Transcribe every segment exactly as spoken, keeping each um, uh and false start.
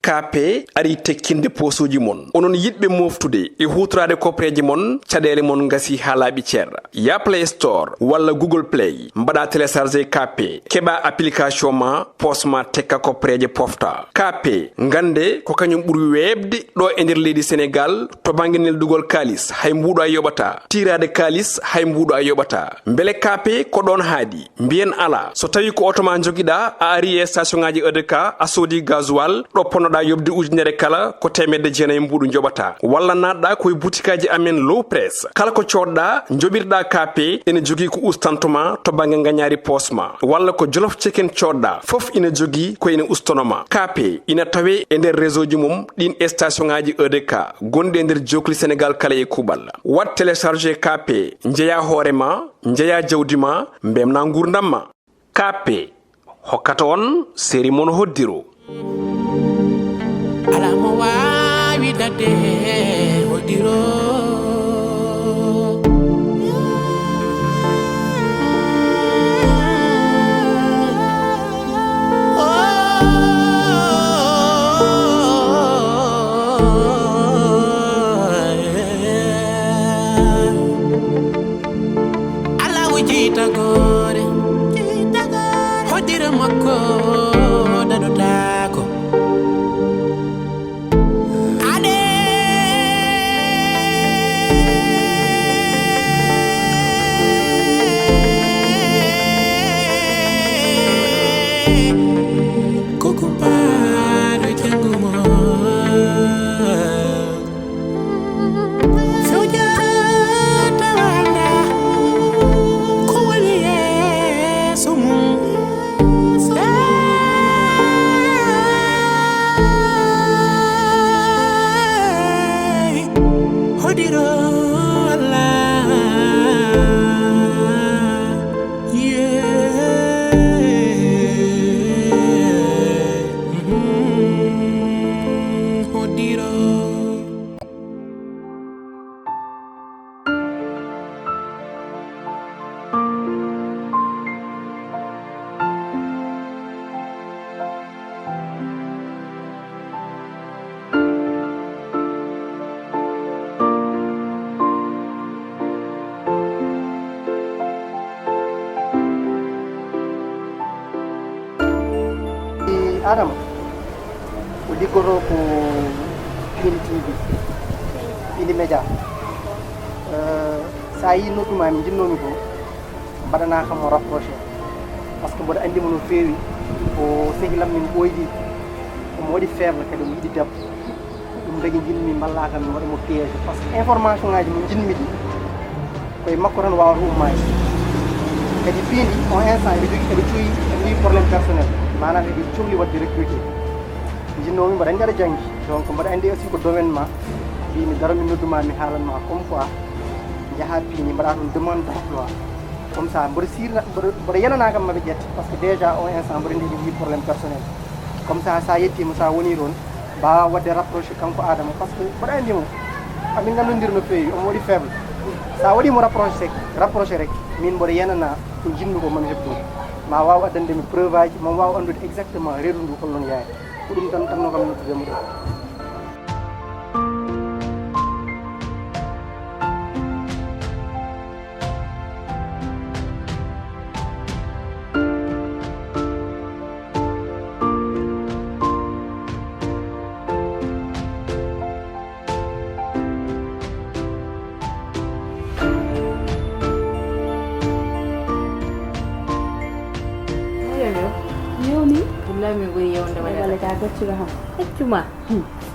Kaape arii tekkinde poosuuji mon. Onon yiɗɓe mooftude e huutoraade kopreeje mon, caɗeele mon ngasii haa laaɓi cer. Yah Play Store walla Google Play, mbaɗaa télécharger Kaape, keɓaa application ma, poos ma tekka kopreeje pofta. Kaape, ngannde ko kañum ɓuri weeɓde ɗo e nder leydi Senegaal to bannge neldugol kaalis, hay mbuuɗo a yoɓataa. Tiiraade kaalis, hay mbuuɗo a yoɓataa. Mbele Kaape ko ɗoon haaɗi? Mbiyen alaa. So tawii ko oto ma njogiɗaa, a arii e station ŋaaji E D K, a soodii gasoil, ɗo ponnoɗaa yoɓde ujunere kala, ko teemedde jeenayi mbuuɗu njoɓataa. Walla naatɗaa ko e butikaaji amen Low Press. Kala ko coodɗaa, njoɓirɗaa Kaape, ene jogii ko ustanto ma to bannge ngañaari poos ma. Walla ko Jolof Chicken coodɗaa, fof ina jogii ko ene ustono ma. Kaape ina tawee e nder réseau ji mum ɗiin e station ŋaaji E D K gonɗi e nder jookli Senegaal kala e kuuɓal. Waɗ télécharger Kaape, njeyaa hoore ma, njeyaa jawdi ma, mbeltinaa nguurndam ma. Kaape hokkata on seri mon hoddiro. Alaa mo waawi daɗde hoddiro. Alaa o jeytagoore, hoddiro makko daɗotaako. Ade koko paɗo janngo mo. Sujata wanga ko woni yeeso mum. Hey, hodiro Allah. Yeah. Mm-hmm. Hodiro. Adama, o liggotoo ko Pindi T V, Pindi Média. Eh, so a yii noddu maa mi njinnoomi ko, mbaɗanaa kam mo rapproché. Parce que mboɗo anndi mo no feewi, ko sehil am min ɓooydi, omo waɗi faible, kadi omo yiɗi debbo. Ɗum tagi njiɗmi mballaa kam mi waɗa mo piégé, parce que information ŋaaji mo njiɗmi ɗi, ko e makko tan waawata ummaade. Kadi Pindi, on instant, eɓe jogii, eɓe cuuyi, eɓe njogii problème personnel, maanaam eɓe cohli waɗde recruté. Njinnoomi, mboɗo anndi aɗa janngi, donc mboɗo anndi aussi ko domaine ma, mbimi daro mi noddu ma, mi haalan ma comme quoi njahaa Pindi, mbaɗaa toon demande d'emploi. Comme ça, mboɗo siirna, mboɗo, mboɗo yenanaa kam maɓe ƴette, parce que déjà on instant mboɗo anndi eɓe njogii problème personnel. Comme ça, so a yettiima, so a wonii toon, mbaawaa waɗde rapproché kanko Adama, parce que mboɗo anndi mo. Amin nganndondiri no feewi, omo waɗi faible. So a waɗii mo rapproché, rapproché rek, min mboɗo yenanaa ko njiɗmi ko mami heɓ toon. Ma waaw addande mi preuve aji, ma waaw anndude exactement reedu ndu holno yaari. Ko ɗum tan tannoo kam noddude mo ɗo. Yoni. Billahi min ɓuri yewde waɗa. Wala ka gaccuɗo ham. Accuma.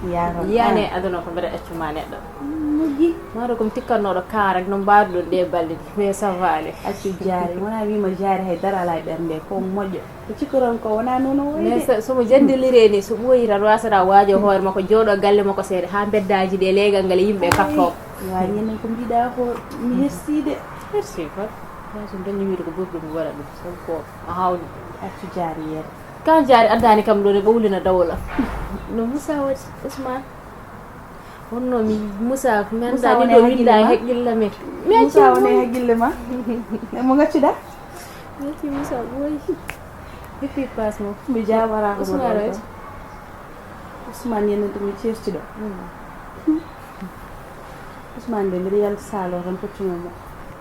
Yaro. Yane aduna ko mbeɗa accuma neɗɗo. Muggi. Maro ko mi tikkatnooɗo karak no mbaɗuɗon ɗe balɗe ɗi. Mais ça va aller. Accu jaari. Wona wima jaari hay dara ala e ɓernde ko moƴƴo. Ko cikkoron ko wona noon o wayde. Mais so, so mo jandilire ni, so ɓooyi tan wasata waajo hoore makko, jooɗo galle makko seeɗa, haa mbeddaaji ɗe leegal ngal e yimɓe katto. Waawi ñanden ko mbiɗa ko mi hersiide. Hersi kon. Maa so dañi wiide ko ɓuri ɗum mi waɗa ɗum, sabu ko a hawni. Accu jaari yeere. Kan jaari addaani kam ɗo ne ɓowlina dawol am. No Moussa waɗi, Ousmane. Honno mi Moussa, mi anndaa ni ɗo winda e haqqille men. Mi acci Moussa woni e haqqille ma? E mo ngaccuɗa? Mi acci Moussa ɓooyi. Hippi pass mo. Mi jaabaraako mo Ousmane ɗon waɗi. Ousmane, yenen to mi ceertiɗo. Ousmane de, mbiɗa yalta saalo tan, poccuno mo.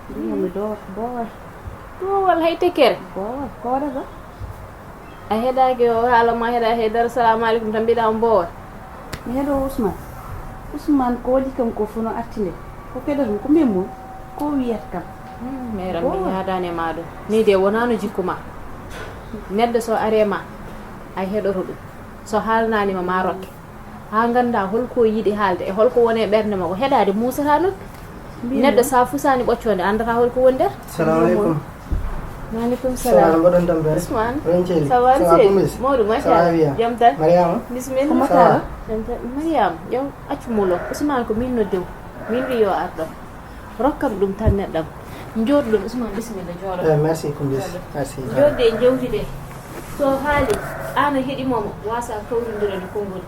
Mbimo mi doowat, boowal. Boowal hay tekkere. Boowal, ko waɗata? A heɗaaki o haala ma, heɗa haydara, salamu aleykum tan mbiɗa on boowal. Mi heɗo Ousmane. Ousmane, ko waɗi kam ko fof no arti nde. Ko keɗoton, ko mbiyat mum, ko wiyata kam. Hmm, meram mi yaadani e ma ɗum. Ni de wonano jikku ma. Neɗɗo so are ma, a heɗoto ɗum. So haalnani ma, ma rokke. Ha ganda holko yiɗi haalde e holko woni e ɓernde makko. Heɗade musata noon. Neɗɗo sa fusani ɓoccode andata holko woni nder. Salamu aleykum. Maaleykum salam. Salam, mboɗon tampere? Ousmane. Oɗon ceeli? Ça va, ça va, seydi? Kumis? Mawɗum, ça va machallah. Bien? Jam tan? Mariama? Bisimilla. Ko Matara? Jam tan. Mariama, yo accu mulo. Ousmane ko min noddew. Min wi yo ar ɗo. Rokkam ɗum tan neɗɗam. Jooɗɗon, Ousmane, bisimilla, jooɗo. Eh, merci, Kumis. Jooɗo. Merci. Jooɗde en jewtide. So haali, an a heɗimomo, wasa kawrindira no konngol.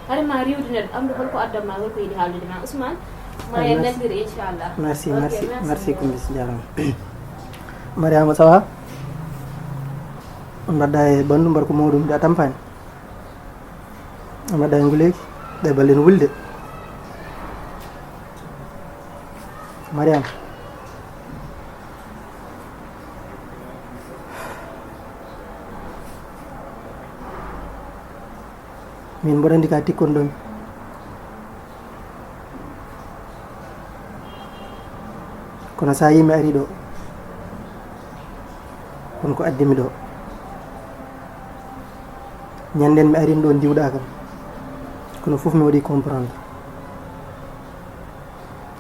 Hare ma riiwde neɗɗo, anndu holko addan ma, holko yiɗi haaldude ma. Ousmane, ma en nanndir, inchallah. Merci, ok, merci, merci, merci, beaucoup. Kumis, jaaraama. Mariama, ça va? On mbaɗɗa e ɓanndu, mbar ko mawɗum, mbiɗa tampaani. On mbaɗɗa e nguleeki, ɗe balɗe no wulde. Mariama. Min mboɗo anndi ka tikkonɗon. Kono sa yii mi ari ɗo, kono ko addi mi ɗo. Ñanden mi arin ɗo ndiwɗa kam. Kono fof mi waɗi comprendre.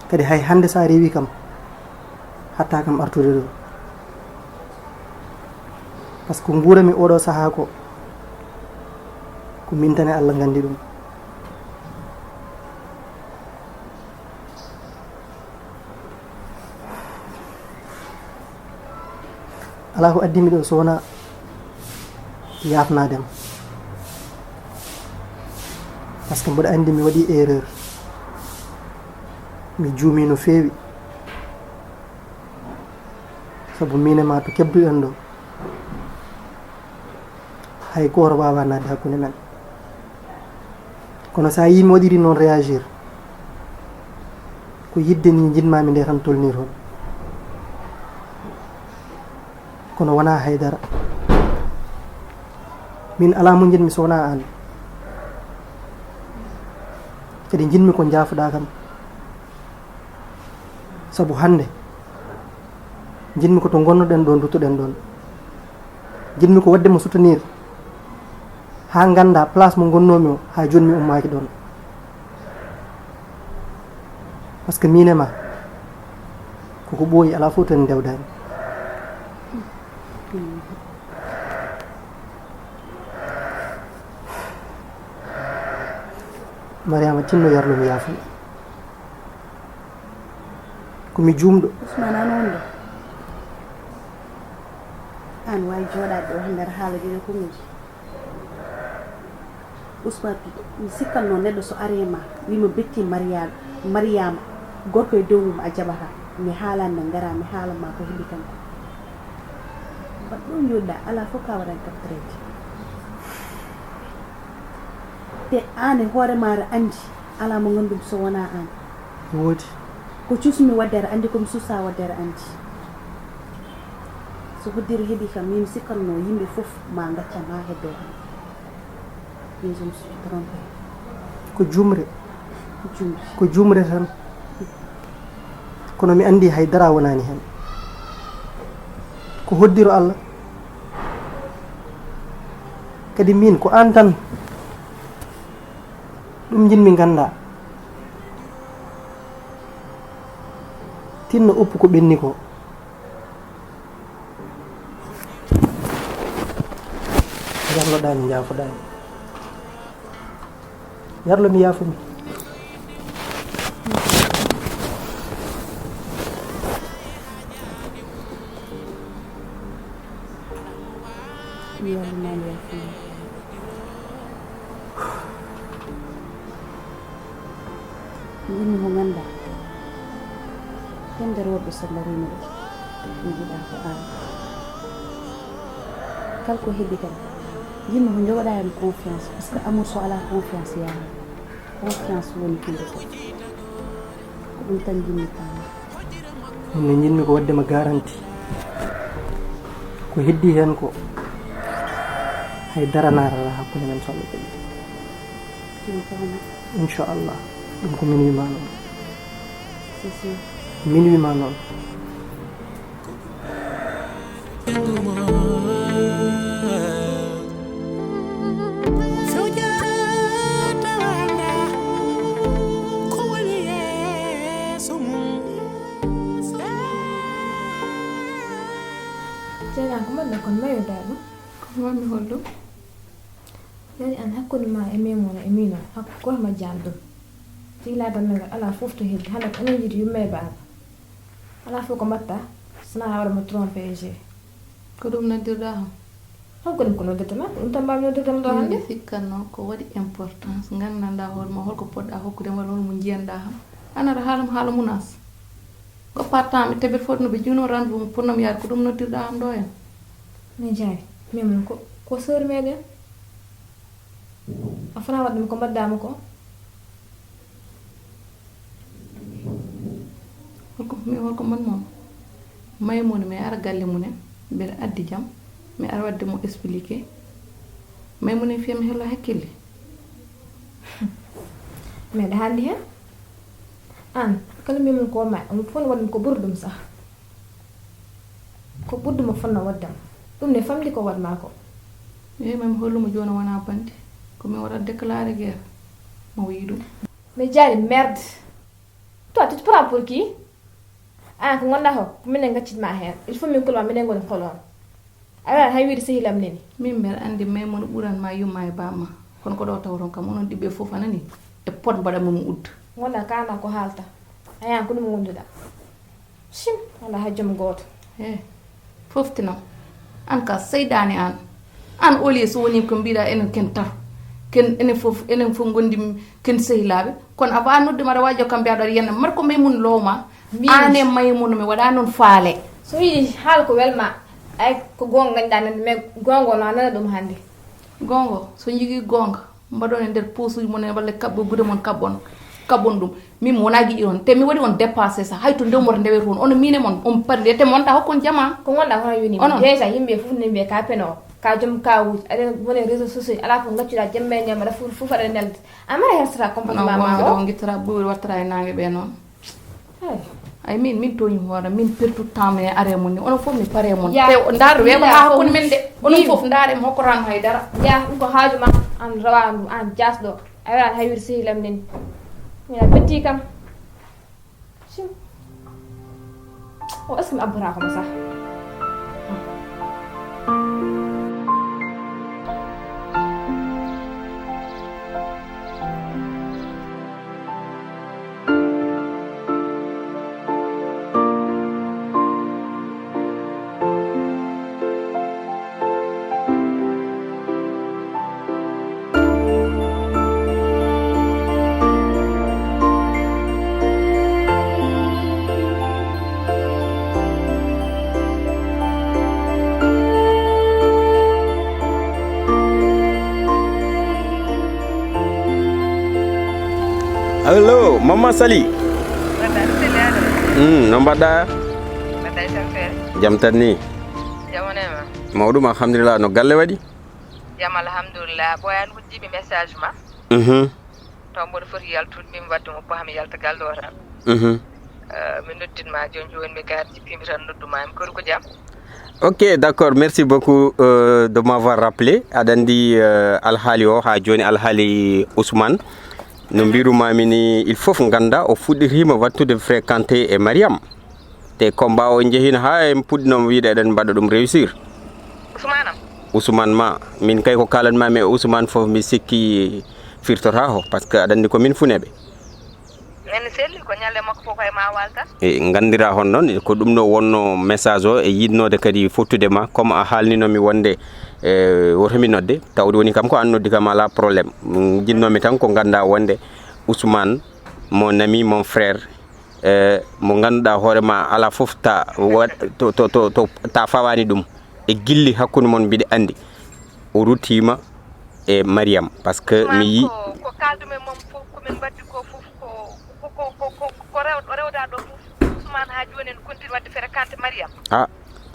Kadi hay hannde sa rewi kam, hatta kam artude ɗo. Par ce que nguurami oɗo sahaa ko, ko min tan e Allah nganndi ɗum. Alaa ko addi mi ɗo so wonaa yaafnaade ma. Par ce que mboɗo anndi mi waɗii erreur. Mi juumii no feewi. Sabu miin e maa to keɓduɗen ɗo, hay gooto waawaa naatde hakkunde men. Kono so a yii mi waɗiri noon réagir, ko yiɗde ni njiɗmaami nde tan tolnii toon. Kono wonaa hay dara. Min alaa mo njiɗmi so wonaa aan. Kadi njiɗmi ko njaafoɗaa kam. Sabu hannde, njiɗmi ko to ngonnoɗen ɗoon, nduttoɗen ɗoon. Njiɗmi ko waɗde mo soutenir, haa ngannda place mo ngonnoomi o, haa jooni mi ummaaki ɗoon. Par ce que miin e ma, koko ɓooyi, alaa fof to en ndewdaani. Mariama, tinno yarlo mi yaafo. Ko mi juumɗo. Ousmane, an wonde? An waawi jooɗaade ɗo e nder haala ɗiɗo konguji. Ousmane, mi sikkanno neɗɗo so ari e ma, wima betti Mariama, Mariama, gorko e dow mum a jaɓata. Mi haalan no ngara, mi haala ma ko heɓi kanko. Mbaɗ ɗo jooɗɗa, alaa fof ka waɗan captreje. Te aan e hoore ma aɗa anndi, alaa mo nganndumi so wonaa aan. Woodi. Ko cuusmi waɗde aɗa anndi, ko mi suusaa waɗde aɗa anndi. So hoddire heɓi kam, min mi sikkanno yimɓe fof ma ngaccan haa heddoo kam. Mais je me suis trompée. Ko jumre. Ko jumre. Ko jumre tan. Kono mi anndi hay dara wonaani heen. Ko hoddiro Allah. Kadi min ko aan tan. Ɗum njiɗmi ngannda. Tinno uppu ko ɓenni ko. Yarloɗaa mi, njaafoɗaa mi. Yarlo mi, yaafo mi. Yarlo ma, yaafo mi. Mi inni ko nganndaa. Ken nder worɓe so mbariino ɗo, mi yiɗaa ko aan. Kala ko heɓi kam, Jinno ko jogoɗa hen confiance, parce que amour so ala confiance yaha. Confiance woni hunde fof. Ko ɗum tan jinmi tan. Min no jinmi ko waɗde ma garanti. Ko heddi hen ko hay dara naatata hakkunde men so Allah jaɓi. Ɗum ko hono? Inchallah. Ɗum ko min wima noon. C'est sûr. Min wima noon. Ceerno, ko mbaɗɗa kon mayoɗaa ɗum? Ko wonmi holɗum? Yari an hakkunde ma e Maymuna e miin o, hakku ko ma jaan ɗum. Tigi laata men ngal alaa fof to heddi, hannde ko enen njiɗi yumma e baaba. Alaa fof ko mbaɗta, so na waɗa mo trompé e jeu. Ko ɗum noddirɗa kam? Hol ko ɗum ko noddirta ma? Ko ɗum tan mbawmi noddirde ma ɗo hannde? Mi sikkanno ko waɗi importance, nganndanɗa hoore ma, holko poɗɗa hokkude ma, hol mo njiyanɗa kam. An aɗa haalam haala munas. Ko partant mi tebet fof no ɓe juno rendez-vous pour no mi yaade ko ɗum noddirɗa kam ɗo hen. Mi jaari, min mon ko, ko sœur meɗen. A fana waɗde mi ko mbaɗdama ko. Holko mi holko man moom? Maymuna mi ara galle mum en, mbeɗa addi jam, mi ara waɗde mo expliqué. Maymuna en fiya mi hello hakkille. Meɗa haaldi hen. An kala mimum ko ma, omo fof no waɗmi ko ɓuri ɗum sah. Ko ɓurɗo mo fotno waɗde am. Ɗum ne famɗi ko waɗ ma ko. Eyi, mami hollumo jooni wona bandi. Ko min waɗata déclaré guerre. Mo wiyi ɗum. Mais jaari merde. Toi, tu te prends pour qui? An ko gonɗa ko, ko minen gaccit ma hen. Il faut min kulma minen goni kolon. A waɗa hay wiide sehil am neni. Min mbeɗa anndi Maymuna ɓuran ma yumma e bamma. Kono ko ɗo tawton kam onon ɗiɓɓe fof anani. E pot mbaɗa mum udda. Gonɗa kana ko haalta. A yan ko ɗum gonduɗa. Sim, wala hajjum gooto. He, foftinam. An ka seyɗaani an. An oli so woni ko mbiɗa enen ken tato. Ken enen fof enen fof gondi ken sehilaaɓe. Kono avant nodde mara wajo kam mbiyaɗo aɗa yenna mara ko Maymuna lowma. An e Maymuna mi waɗa noon faale. So yiɗi haala ko welma ay ko goonga gañɗa nande mais goonga no a nana ɗum hannde. Goonga so jogii goonga. Mbaɗon e nder posuuji mon en walla kaɓɓo gude mon kaɓɓon kaɓɓon ɗum. Min mi wonaa giɗi on te mi waɗi on dépassé sa hay to ndewmor ndewet on ono miine mon on parli te mi wonta hokkon jama. Ko gonɗa hono yoni onon déjà yimɓe fof ne mbiye ka peno ka joom kawuji aɗen woni réseau sociaux ala fof gaccuɗa jemme ñam aɗa fof fof aɗa nelde amara hersata comportement ma o on guittata ɓuuri wattata e nangue ɓe noon. Ay min min tooñi hoore min pertu temps mi are mon ni onon fof mi pare mon te ndaar weɓa ha hakkude men de onon fof ndaare mi hokkotan haydara. Ya ɗum ko haaju ma an rawa ɗum an jasɗo a welan hay wiide sehilam nen mina betti kam sim o est ce que mi abbata komo sah. Allo mama sali. Mm, no mbaɗɗa? Jam tan ni. Mawɗum alhamdulillah no galle waɗi? Jam alhamdulillah. Ɓoyan wujjiɓe message ma. Mhm. Taw mboɗo foti yaltude min wadde mo paami yaltagal ɗo tan. Mhm. Eh, mi noddiɗ ma joni joni mi gar jippimi tan nodduma mi koru ko jam. Ok, d'accord, merci beaucoup euh, de m'avoir rappelé. Aɗa andi euh, alhaali o ha joni alhaali Ousmane. No mbirumami ni il faut ganda o fuɗɗitima wattude fréquenté e Mariam. Te combat o jehino ha en puɗɗinoma wiide eɗen mbaɗa ɗum réussir. Ousmane am. Ousmane ma min kay ko kalanmami e Ousmane fof mi sikki firtotako par ce que aɗa andi ko min funeɓe. Min selli ko ñalde makko fof koye ma walta. E gandira hon noon ko ɗum ɗo wonno message o e yiɗnode kadi fottude ma comme a haalninomi wonde e wotomi nodde tawde woni kam ko an noddi kam ala problème jinnomi tan ko ganda wonde Ousmane mon ami mon frère e mo ganduɗa hoorema ala foof ta wa to to to to ta fawani ɗum e gilli hakkude mon mbiɗa andi O ruttiima e Mariam, parce que mi yi ko ko kaaldumen moom fof ko min mbaɗdi ko fof ko ko ko ko ko ko rew- rewda ɗo fof. Ousmane haa jooni en continue waɗde fréquente Mariam. Ah,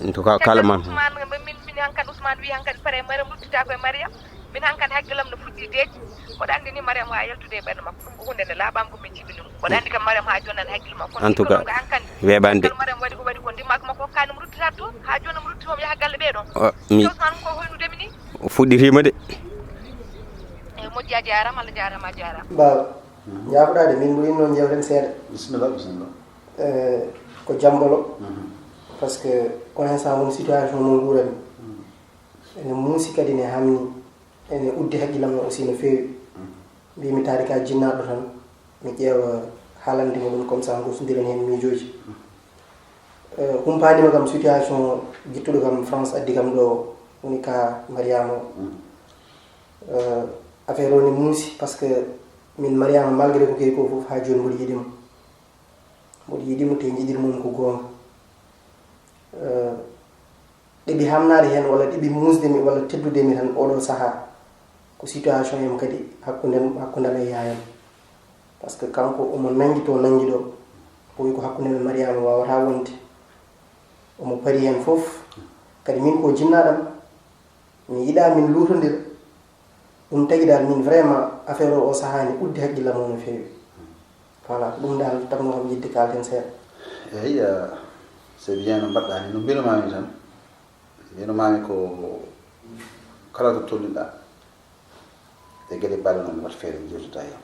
en tout cas, kala man. Ousmane min min hankan Ousmane wi hankan pare Mariam ruttita koye Mariam. Min hankan haggilam no fuɗɗi deeƴi. Mboɗo anndi ni Mariam wawa yaltude e ɓerɗe makko, ɗum ko hunde nde laaɓaama ko min jiɓi ɗum. Mboɗo anndi kam Mariam haa jooni nani hakkille makko. En tout cas, weeɓaani de. Mariam waɗi ko waɗi ko ndimmaako makko hokkaani mo ruttitaade toon haa jooni mo rutti mo yaha galle ɓee ɗon. O, mi Ousmane ko hoynudemi ni. Fuɗɗitiima de. Eyi moƴƴi a jaaraama, Allah jaaraama a jaaraama. Baaba, jaafoɗaade min mbo inno jewten seeɗa. Bisimilla, bisimilla. Eh, ko jambolo. Parce que on instant won situation mo nguurami. Ene muusi kadi ne hamni. Ene uddi haqqillam no aussi no feewi. Mbimi taari ka jinnaaɗo tan. Mi ƴeewa haalande mo ɗum comme ça ngosondiren heen miijooji. Eh, humpaanima kam situation gittuɗo kam France addi kam ɗo woni ka Mariama o. Eh, affaire o ne muusi parce que min Mariama malgré ko kewi ko fof haa jooni mboɗo yiɗi mo. Mboɗo yiɗi mo te jiɗir mum ko goonga. Eh, ɗiɓi hamnaade heen walla ɗiɓi muusde mi walla teddude mi tan oɗo sahaa ko situation yam kadi hakkunde hakkundam e yaayam. Parce que kanko omo nangi to nangi ɗo, ɓooyi ko hakkunde men Mariama wawata wonde. Omo pari heen fof. Kadi min ko jinnaɗam, mi yiɗa min luutondira. Ɗum tagi dal min vraiment affaire o o sahaa ne uddi haqqillam o no feewi. Voilà, ko ɗum dal tabno kam yidde kalten seeɗa. Eyi, c'est bien no mbaɗɗa ni, no mbinumami tan. Mbinumami ko kala to tolniɗa e geɗe baɗe noon wat feere jewtida hen.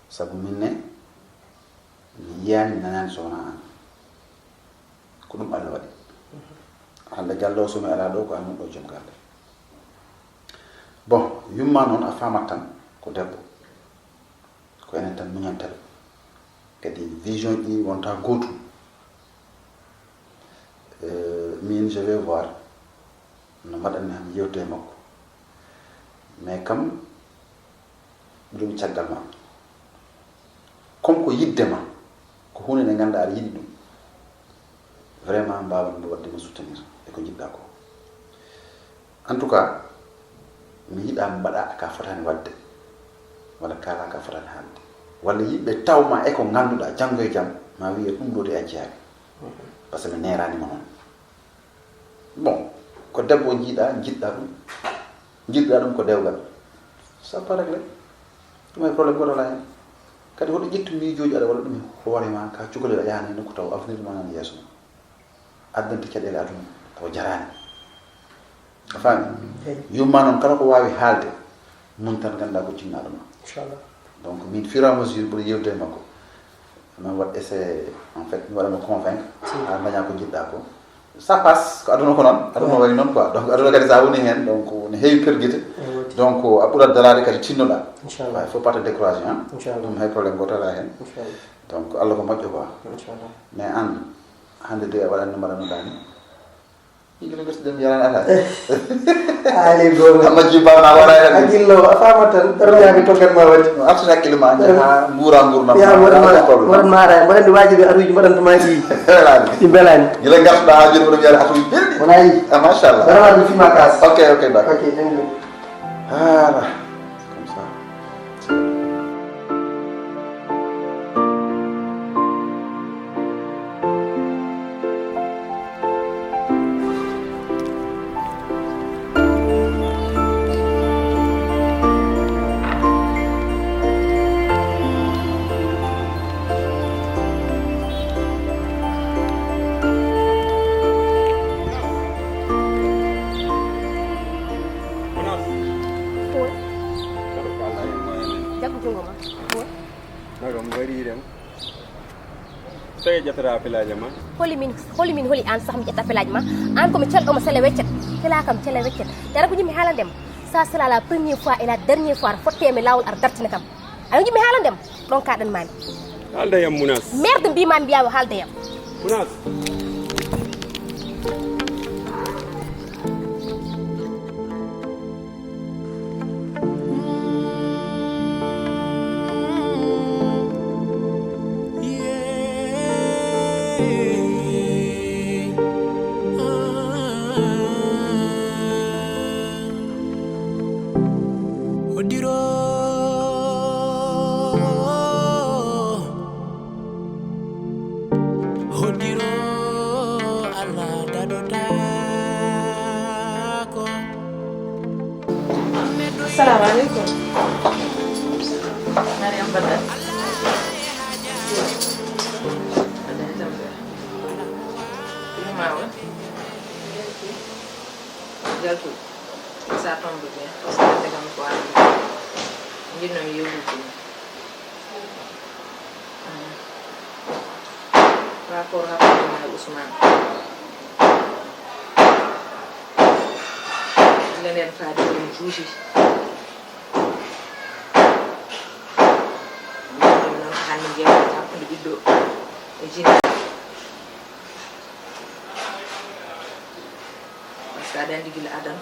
Sabu min ne mi yiyani mi nanani so wona an. Ko ɗum Allah waɗi. Hande galle o somi ala ɗo ko an ɗo joom galle. Bon, yumma noon a famat tan ko debbo. Ko enen tan muñantel. Kadi vision ɗi wonta gotum. Euh, min je vais voir no mbaɗanmi han yewte e makko. Mais kam jomi caggal ma. Comme ko yidde ma ko hunde nde ganduɗa aɗa yiɗi ɗum. Vraiment mbawan mo wadde mo soutenir e ko jiɗɗa ko. En tout cas mi yiɗa mbaɗa ka fotani wadde walla kala ka fotani haalde walla yimɓe tawma e ko ganduɗa janngo e jam ma wiye ɗum ɗo de a jeyaani. Parce que mi neranima noon. Bon, ko debbo jiiɗa jiɗɗa ɗum. Jiɗɗa ɗum ko dewgal. Ça pas réglé. Ɗum hay problème goto wala hen. Kadi hoto ƴettu miijooji aɗa waɗa ɗum e hoore ma ka cukalel a yahana e nokku taw avenir ma nan yeeso ma. Addante caɗeele aduna taw jarani. A faami? Yumma noon kala ko wawi haalde mun tan ganda ko cinnaɗo ma. Inchallah. Donc min fur et à mesure ɓuri yewde e makko. Min waɗ essai en fait mi waɗa mo convaincre ha daña ko jiɗɗa ko. Ça passe ko aduna ko noon aduna waɗi noon quoi donc aduna kadi sa woni hen donc ne heewi perguite. Donc a ɓurat daraade kadi tinnoɗa. Inchallah. Il faut pas te décourager hein. Inchallah. Ɗum hay problème goto ala hen. Inchallah. Donc Allah ko moƴƴo quoi. Inchallah. Mais an hande de a waɗanno mbaɗannoɗa ni. Yimɓe no gasi ɗum yarani ataade. Ali goonga. Amma jibba ma waɗa hen. Hakkillo a faama tan daro yaami toggat ma waɗi. No artu hakkille ma ande ha nguura ngurnam. Ya Wala mbaɗan problème. mbaɗan maara mbaɗan waajibi aruji mbaɗan tuma ɗi. Welani. Ɗi mbelani. Gila gartuɗa ha joni oɗon yara atuji belɗi. Wona yi. Ah machallah. Dara ma ɗum fima kas. Ok ok d'accord. Ok, thank you. Voilà. Comme ça. Jaggu jungo ma. Naɗo mi waɗi ɗen. Tawi ƴettata pelaaje ma. Holi min, holi min, holi an sax mi ƴetta pelaaje ma. An ko mi calɗo ma sele weccet. Kela kam sele weccet. Dara ko jimi haalande ma. Ça sera la première fois et la dernière fois fotte mi lawol ar dartina kam. Ayo jimi haalande ma. Ɗon ka ɗan mami. Haalda yam Munas. Merde mbi ma mbiya o haalda yam. Munas. Jaltu, ça tombe bien, parce que hannde kam ko an njiɗnoomi yewtude ɗum. Rapport hakkunde ma e Ousmane. Gila nden faade ɗum juuti. Ɗum noon ko hannde jeewte hakkunde ɓiɗɗo e jinne. Par ce que aɗa anndi gila adan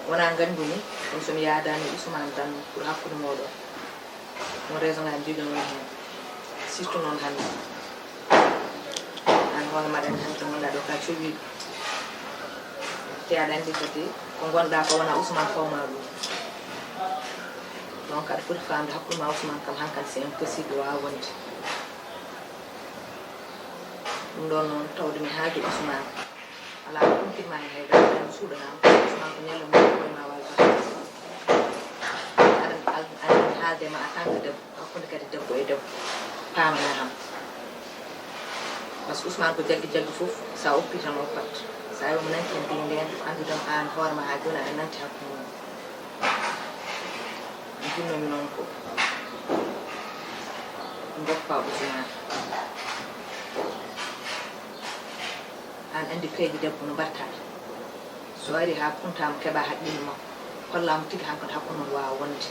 wonaa ngañgu mum, ɗum so mi yaadaani Ousmane tan pour hakkunde mooɗon. Mo raison ngaji jogi noon heen, surtout noon hannde. An hoore maɗa anndi hannde to ngonɗaa ɗo ka cowiiɗo. Te aɗa anndi kadi ko ngonɗaa ko wonaa Ousmane fawma ɗum. Donc aɗa foti faamde hakkunde ma Ousmane kam hankadi c'est impossible waawa wonde. Ɗum ɗoon noon tawde mi haaju Ousmane. Alaa ko ɗum firma e hay dara, tan suuɗanaama. Ousmane ko ñallo mum ko ma waawi baɗde. Aɗa anndi mi haalde ma en tant que debbo, hakkunde kadi debbo e debbo. Paamana ham. Par ce que Ousmane ko jaggi jaggi fof, so a oppi tan oppat. So a wi omo nanti en mbiyi ndeen, anndu tan aan hoore ma haa jooni aɗa nanti hakkunde mum. Mi jinnoomi noon ko ngoppa Ousmane. Aan anndi peeje debbo no mbaɗtaa. So ari haa kuntaama keɓa haqqille makko, hollaama tigi hankadi hakkunde mon waawa wonde.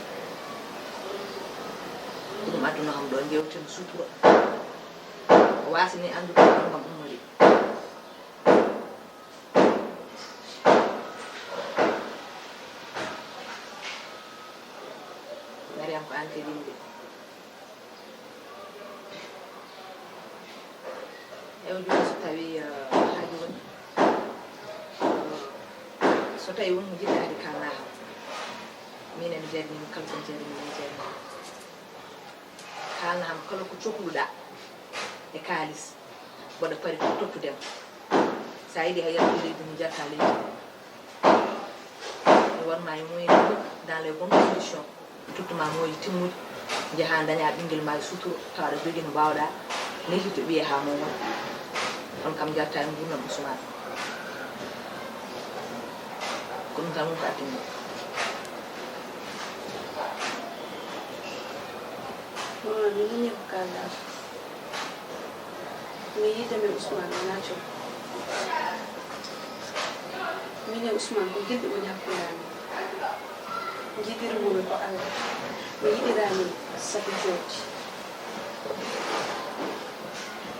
Ko ɗum adduno kam ɗo njeewten sutura. O waasini anndude ko ɗum kam ummori. Mariam ko aan kadi inde. Ewa jooni so tawii, eh, haaju woni, eh, so tawii won mo njiɗɗaade kaalna kam. Min ene jarnimi, kala ko jarnimi ene jarnimi. Kaalna kam kala ko cohluɗaa e kaalis, mboɗo pari ko tottudema. So a yiɗi hay yaltude leydi ndi, njalta leydi ndi. Mi wonma e moyen fof dans les bonnes conditions. Mi tottuma moyen timmuɗi, njaha ndaña ɓinngel ma e sutura, tawa aɗa jogii no mbaawɗa nehlirde ɓiye haa mo wona. Kono kam njalta e nguurndam Ousmane. Ko ɗum tan woni ko addimi ɗo. Maman, mi nanii ko kaalɗaa ko. Mi yiide mi Ousmane wonaa coggu. Min e Ousmane ko gilɗi woni hakkunde amin. Njiɗiri woni ko Allah. Mi yiɗiraani sabu jooɗi.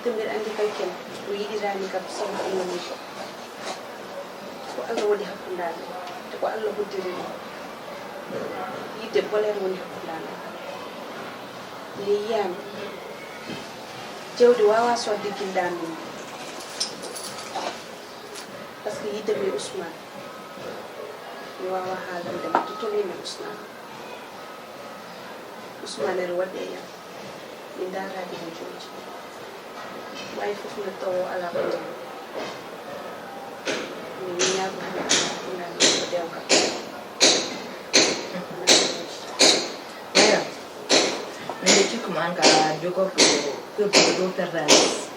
Te mbiɗa anndi kañum o yiɗiraani kam sabu ko woni ko. Ko Allah woni hakkunde amin. Te ko Allah hoddiri ɗum. Yiɗde boleede woni hakkunde amin. Nde yiyaami. Jawdi waawaa soodde gilɗi amin. Par ce que yiɗde mi Ousmane, mi waawaa haalande mo to tolnii mi Ousmane. Ousmane ene waɗi e yam. Mi ndaaraaki mo jooɗi. Ɓay fof nde tawo alaa ko ñaami. Mi ñaago hannde ko dewgal. Eya, min nde cikku ma an ka jogorɗo perdude dow perdalis.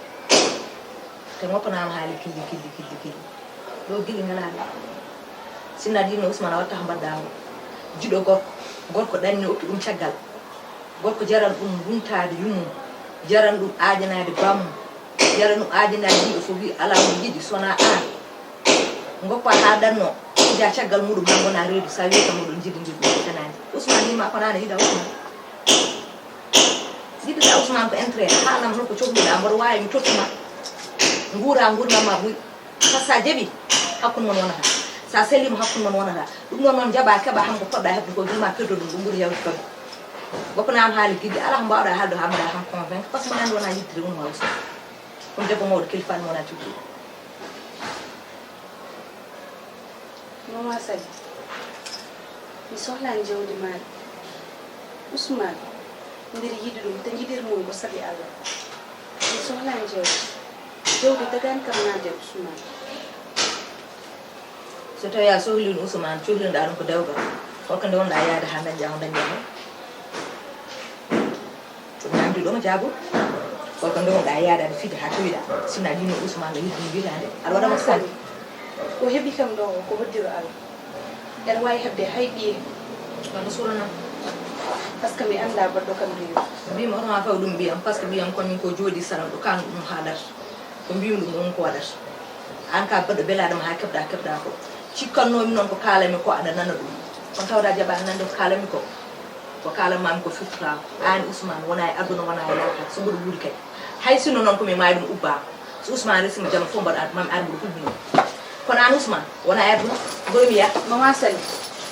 Te ngoppanaama haali gilli, gilli, gilli, gilli. Ɗo gilli ngalaa ɗo. Sinno a yiɗno Ousmane a watta ko mbaɗɗa ko. Jiɗo gorko, gorko ɗanni okki ɗum caggal. Gorko jaran ɗum runtaade yummum, jaran ɗum aajanaade bammum, jaran ɗum aajanaade yimɓe fof, wi alaa mo yiɗi so wonaa aan. Ngoppa haa ɗanno, fija caggal muɗum haa ngona reedu, sa wi kam oɗon njiɗi njiɗi ɗum fenaani. Ousmane yima ko nana yiɗa Ousmane. Yiɗude Ousmane ko intérêt, haalanam holko cohluɗa, mboɗo waawi mi tottuma. Nguura nguurndam ma buy. Par ce que sa jaɓi, hakkunde mon wonata. Sa selliima, hakkunde mon wonata. Ɗum ɗon noon jaɓa, keɓa kam ko poɗɗa heɓde ko, gila ma perdo ɗum, ɗum ɓuri heewde fodde. Goppanam haali gilli, alaa ko mbaawɗa haalde haa mbaɗa kam convaincre, par ce que mboɗo anndi wonaa yiɗde woni waawi so. Ɗum debbo mawɗo kilifa mo wonaa cukki. Mama Sali, mi sohlaa jawdi maaɗa. Ousmane, mbiɗa yiɗi ɗum, te njiɗir mum ko sabi Allah. Mi sohlaa jawdi. Jawdi dagaani kam naatde e Ousmane. So tawii a sohliino Ousmane, cohlinɗaa ɗum ko dewgal, holko ndewnoɗaa yaade haa ndañɗaa ko ndañɗaa ko? Ɗum namdi ɗo mo jaabo. Holko ndewnoɗaa yaade aɗa fija haa kewiɗaa? Sinno a yiɗno Ousmane no yiɗi ɗum wiytaande, aɗa waɗa mo sali. Ko heɓi kam ɗo o, ko hoddiro Allah. Ene waawi heɓde hay ɓiye. Wano suulanam. Par ce que mi anndaa baɗɗo kam rewi. Mbiymi hoto ma faw ɗum ɓiyam, par ce que ɓiyam ko min ko jooɗi saram ɗo, kan ɗum haaɗata. Ko mbiymi ɗum ɗum ko waɗata. Aan ka baɗɗo belaaɗo ma haa keɓɗa, keɓɗa ko. Cikkannoomi noon ko kaalanmi ko aɗa nana ɗum. Kono tawde a jaɓaani nande ko kaalanmi ko. Ko kaalanmaami ko firtotaako. Aan Ousmane wona e aduna, wona e laakara, so mboɗo wuuri kadi. Hay sinno noon ko mi maayi ɗum ubbaama. So Ousmane resima jalo fof mbaɗa mami ar mboɗo hulɓinoo. Kono aan Ousmane wona e aduna, mboɗo wiya. Mama Sali,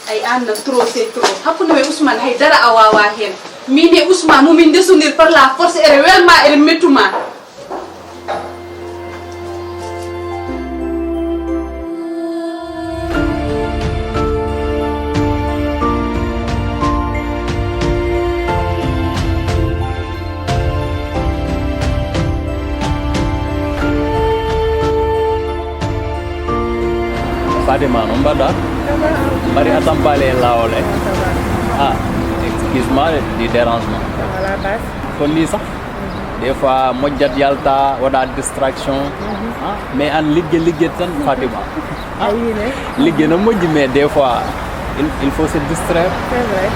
ay aan na trop c'est trop. Hakkunde men Ousmane hay dara a waawaa heen. Min e Ousmane mo min ndesondir par la force, ere welma, ere mettuma. Fatima, no mbaɗɗa? Mbaɗi a tampaali e laawol e? Ah, excuse-moi du dérangement. Ko nii sax. Des fois mojjat yalta, waɗa distraction. Ah, mais aan ligge ligge tan, Fatima. Ah, ligge no moƴƴi, mais des fois il, il faut se distraire. C'est vrai.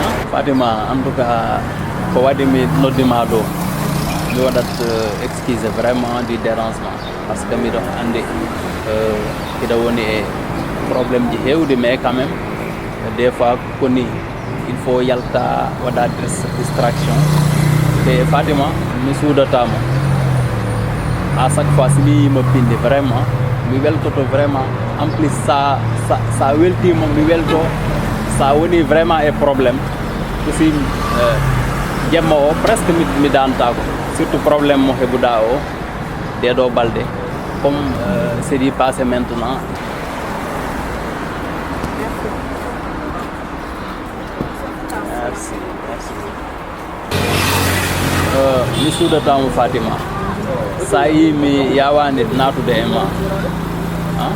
Ah, Fatima, en tout cas, ko waɗi mi noddi ma ɗo, mi waɗat, euh, excuse vraiment du dérangement. Par ce que miɗo anndi, euh, hiɗa woni e problème ji heewɗi, mais quand même des fois ko nii, il faut yalta, waɗa dis- distraction. Te Fatima, mi suudataa ma. À chaque fois si mi yii ma binndi, vraiment mi weltoto vraiment. En plus sa, sa, sa weltiima mi welto. Sa woni vraiment e problème aussi, euh, jemma o presque mi, mi daantaako, surtout problème mo heɓuɗa o. Ɗee ɗoo balɗe, comme, euh, c'est du passé maintenant. Merci, merci. Euh, mi suudataa ma Fatima. Sa yii mi yaawaani naatude e ma, ah,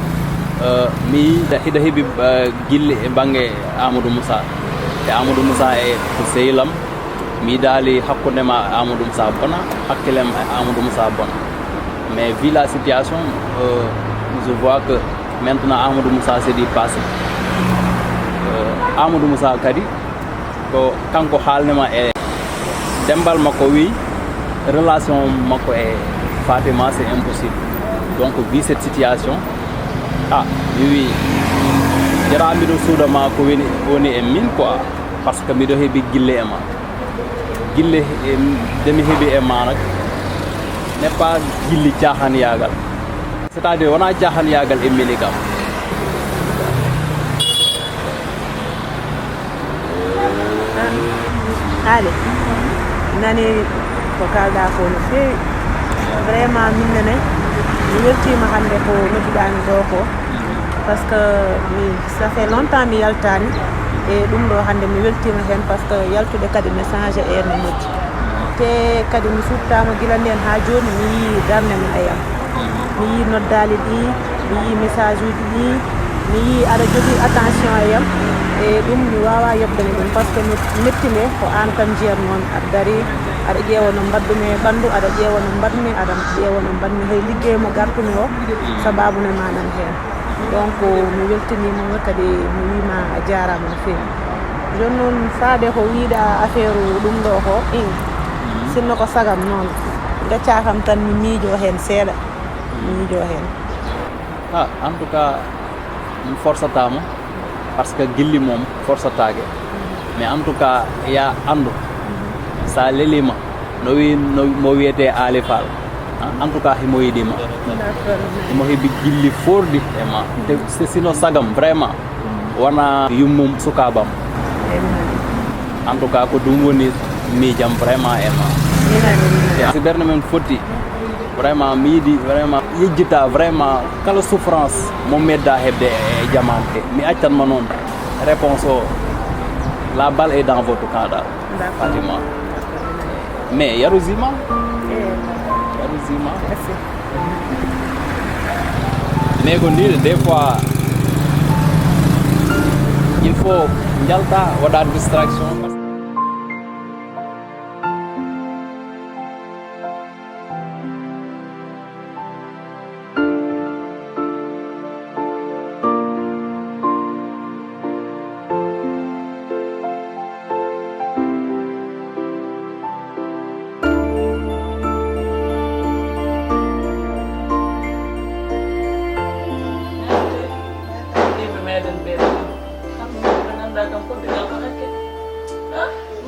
euh, mi yii hiɗa heɓi, euh, gilli e bannge Amadou Moussa. Te Amadou Moussa e ko sehil am. Mi yiɗaali hakkunde ma e Amadou Moussa bona, hakkille am e Amadou Moussa bona. Mais vu la situation, euh, je vois que maintenant Amadou Moussa c'est du passé. Euh, Amadou Moussa kadi ko kanko haalni ma e demmbal makko, wi relation makko e Fatima c'est impossible. Donc vu cette situation, ah, mi wi jara miɗo suuda ma ko woni, woni e min quoi. Par ce que miɗo heɓi gille e ma. Gille, e, nde mi heɓi e ma nak, n'est pas gilli caahaniyaagal. C'est-à-dire wona caahaniyaagal immini kam. Haali nani ko kalɗa ko no feewi. Vraiment min nene mi weltima hannde ko nodduɗami ɗo ko, parce que mi ça fait longtemps mi yaltani. E ɗum ɗo hannde mi weltima heen, parce que yaltude kadi ne change e no moƴƴi. Te kadi mi suttama gila nden ha joni, mi yii darnde ma e yam, mi yii noddaali ɗi, mi yii message uji ɗi, mi yii aɗa jogii attention e yam. E ɗum mi wawa yeɓdani ɗum, parce que no metti nde ko an tan jiyatnomi, aɗa dari, aɗa ƴeewa no mbaɗdumi e ɓanndu, aɗa ƴeewa no mbaɗmi, aɗa ƴeewa no mbaɗmi hay liggey mo gartumi o, sababu ne ma nan heen. Donc mi weltiniima kadi, mi wiima a jaaraama no feewi. Jooni noon faade ko wiiɗa affaire ɗum ɗo ko, in sinno ko sagam noon, gaccaa kam tan mi miijoo heen seeɗa, mi miijoo heen. Ah, en tout cas mi forsataa ma, par ce que gilli moom forsataake. Mais en tout cas ya anndu, so a leliima no wi no mo wiyetee Aali Faal, en tout cas himo yiɗi ma. Himo heɓi gilli foorɗi e ma. Te sino sagam vraiment wona yummum sukaabam. En tout cas ko ɗum woni miijam vraiment e ma. Si ɓernde men fotti vraiment mi yiɗi vraiment yejjita vraiment kala souffrance mo medda heɓde e jamaanu he. Mi accan ma noon réponse o, la balle est dans votre camp dal. Fatima. Mais yarusima. Yarusima. Mais ko ndide des fois il faut njalta waɗa distraction.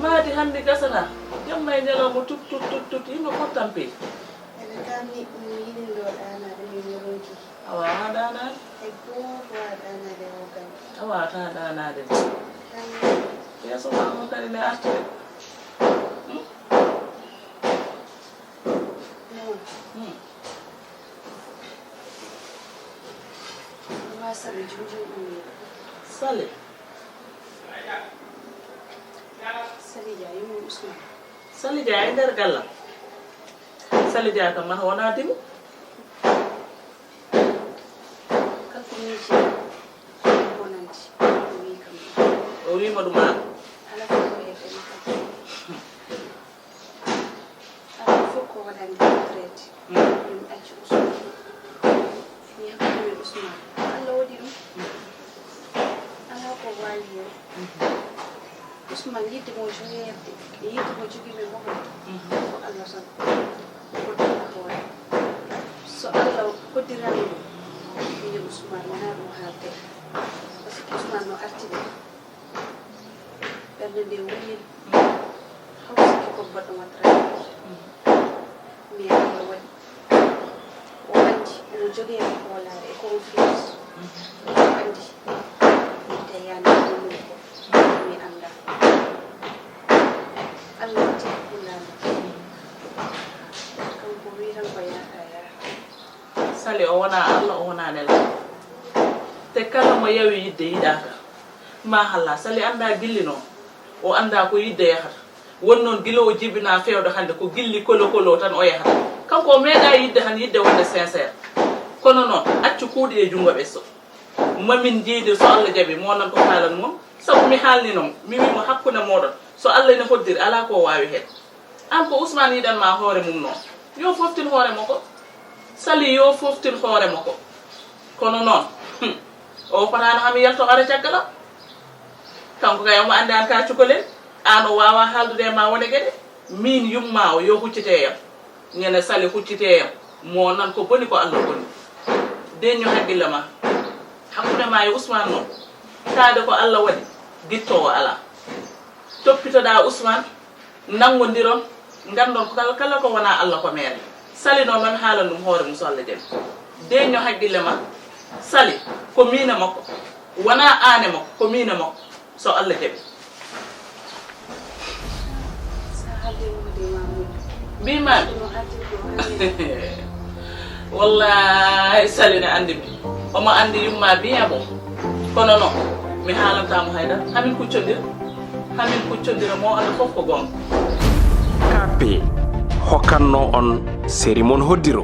Maadi hannde gasana, jamma e ñalawma tut, tut, tut, tut, yimɓe fof tampi. Ene kam ni, mi yiɗi ɗo ɗaanaade, mi ronki. Awa, a ɗaanaade? Hay gooto waawa ɗaanaade e o galle. Awa, ta ɗaanaade. Hay. Yeeso ma on kadi ne arti de. Hmm? Non. Hmm. Ma Sali jum jum ɗum. Sali. Sali Dia, yumma Ousmane. Sali Dia e nder gallam. Sali Dia kam, mata wona dimu. Kanko miiji bonandi, o wi kam. O wi mo ɗum an. Ala fof ko hedde mi kam. Ala fof ko waɗande traité. Mm. Min acci Ousmane. Mi hakkunde Ousmane. Allah waɗi ɗum. Alaa ko waawi heen. Ousmane, yidde mo joyeede, e yidde mo jogii men mo ko, ko Allah tan. Ko ɗum hoore. So Allah hoddiraama ɗum, min e Ousmane wonaa ɗum haalde. Parce que Ousmane no arti ɗum. Ɓernde nde woni haw sikki ko goɗɗo waɗata. Mi Allah waɗi. O anndi, omo jogii e hoolaare e confiance. O anndi, mi tawi yande ko mi anndaa. Allah waɗi ko laana. Kanko wi tan ko yaha, yaha. Sali o wonaa Allah, o wonaa Nelaɗo. Te kala mo yawi yidde yiɗaaka. Ma halla, Sali anndaa gilli noon. O anndaa ko yidde yahata. Woni noon gila o jibinaa feewde hannde ko gilli kolo kolo tan o yahata. Kanko o meeɗaa yidde tan yidde wonde sincère. Kono noon, accu kuuɗi e junngo ɓeso. Mamin njiidi so Allah jaɓi, mo nan ko haalan mon. Sabu mi haalni noon, mi wii mo hakkunde mooɗon. So Allah ene hoddiri, alaa ko o waawi heen. Aan ko Ousmane yiɗan ma hoore mum noon. Yo foftin hoore makko. Sali yo foftin hoore makko. Kono noon, hmm, o fotaano hami yalto ara caggal am. Kanko kay omo anndi aan ka cukalel. Aan o waawaa haaldude e ma wone geɗe. Miin yumma o yo huccite yam. Ñande Sali huccite yam. Mo nan ko boni ko Allah boni. Deñño haqqille ma. Hakkunde ma e Ousmane noon. Taade ko Allah waɗi. Gittoowo alaa. Toppitoɗaa Ousmane. Nanngondiron, nganndon ko kala, kala ko wonaa Allah ko meere. Sali noon, mami haalan ɗum hoore mum so Allah jaɓi. Deeñño haqqille ma, Sali, ko miin e makko. Wonaa aan e makko, ko miin e makko, so Allah jaɓi. Mbiimaami. Wallaahi, Sali ne anndi mi. Omo anndi yumma bien bon. Kono noon, mi haalantaa mo haydara. Hamin kuccondira. Hamin kuccondira mo, Allah fof ko goonga. K P hokkanno on seri mon hoddiro.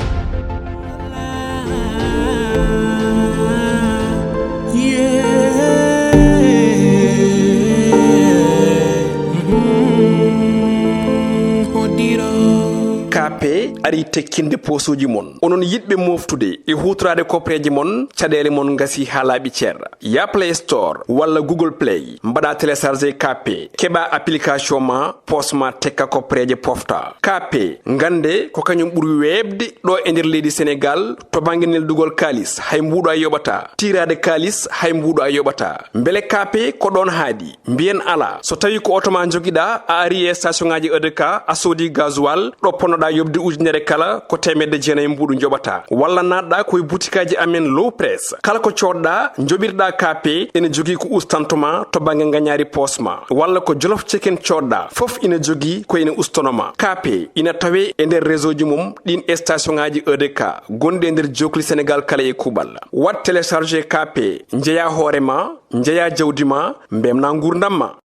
K P ari tekkinde posuuji mon. Onon yiɗɓe moftude e huutoraade kopreeje mon, caɗeele mon ngasi haa laaɓi cer. Ya Play Store walla Google Play, mbaɗa télécharger K P, keɓa application ma, pos ma tekka kopreeje pofta. K P, ngannde ko kañum ɓuri weeɓde ɗo e nder leydi Senegal to bannge neldugol kaalis, hay mbuuɗo a yoɓata. Tiiraade kaalis, hay mbuuɗo a yoɓata. Mbele K P ko ɗoon haaɗi? Mbiyen alaa. So tawi ko oto ma njogiɗa, a ari e station ngaji E D K, a soodi gasoil, ɗo ponnoɗa yoɓde ujunere kala ko teemedde jeenayi mbuuɗu njoɓata. Walla naatɗa ko e butikaaji amen Low Press. Kala ko coodɗa, njoɓirɗa K P, ene jogii ko ustanto ma to bannge ngañaari poos ma. Walla ko Jolof Chicken coodɗa, fof ina jogii ko ene ustono ma. K P ina tawe e nder réseau ji mum ɗin e station ngaji E D K gonɗi e nder jokli Senegal kala e kuuɓal. Waɗ télécharger K P, njeya hoore ma, njeya jawdi ma, mbemna nguurndam ma.